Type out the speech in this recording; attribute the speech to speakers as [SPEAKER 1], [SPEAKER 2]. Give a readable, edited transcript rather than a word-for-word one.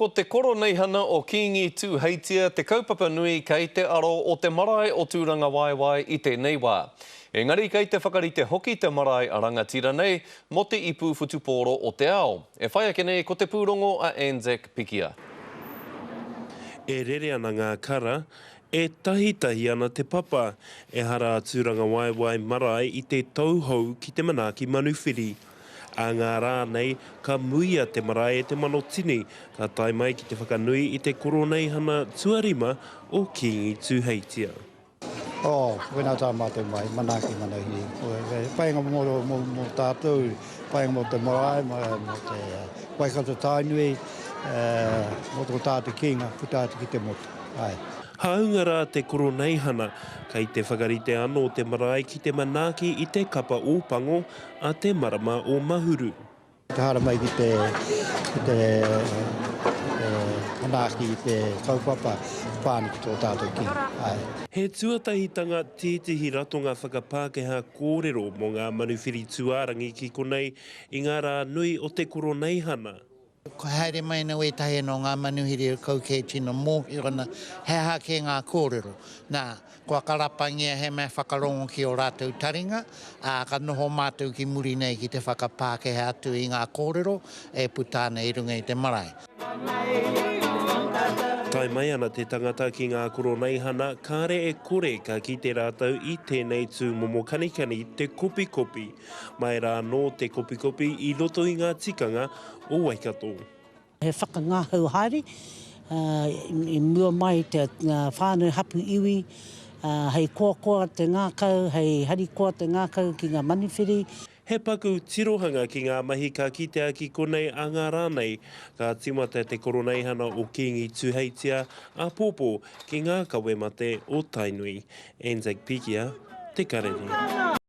[SPEAKER 1] Ko te Koroneihana o Kīngi Tūheitia te kaupapa nui kei te aro o te marae o Tūrangawaewae i tēnei wā. Engari kei te whakarite hoki te marae rangatira nei mō te ipu whutupōro o te ao. E whai ake nei ko te pūrongo a Anzac Pikia.
[SPEAKER 2] E rere ana ngā kara, e tahitahi ana te papa, ehara a Tūrangawaewae marae i te tauhou ki te manaaki manuwhiri. Ā ngā rā nei, ka muia te marae e te manotini, ka tae mai ki te whakanui i te koroneihana tuarima o Kīngi Tūheitia.
[SPEAKER 3] Oh, koinā tā mātou mahi, manaaki manuhiri. He painga mō, mō, mō tātou, painga mō te marae, mō, mō te Waikato Tainui, mō tō tātou kīnga, puta atu ki te motu. Āe.
[SPEAKER 2] Hāunga rā te koroneihana, kei te whakarite anō te marae ki te manaaki i te kapa Ōpango a te marama o Mahuru.
[SPEAKER 3] Ka haramai ki te, ki te, te manaaki i te kaupapa pā ana ki tō tātou kīngi. Āe.
[SPEAKER 2] He tuatahitanga tētehi ratonga whakapākehā kōrero mō ngā manuwhiri tūārangi ki konei i ngā rā nui o te Koroneihana.
[SPEAKER 4] Kua haere mai ana wētahi anō ngā manuhiri o kau kē tino mōhio ana he aha kē ngā kōrero. Nā, kua karapangia he mea whakarongo ki ō rātou taringa, ā, ka noho mātou ki muri nei ki te whakapākehā atu i ngā kōrero e puta ana i runga i te marae.
[SPEAKER 2] Tae mai ana te tangata ki ngā koroneihana, kāre e kore ka kite rātou i tēnei tūmomo kanikani te kopikopi. Mai rā anō te kopikopi i roto i ngā tikanga o Waikato.
[SPEAKER 5] He whakangahau haere i mua mai te whānau hapu iwi hei koakoa te ngākau, hei harikoa te ngākau ki ngā manuwhiri.
[SPEAKER 2] He paku tirohanga ki ngā mahi ka kitea ki konei a ngā rā nei. Ka tīmata te koroneihana o Kīngi Tūheitia āpōpō ki ngā kawe mate o Tainui. Anzac Pikia, Te Karere.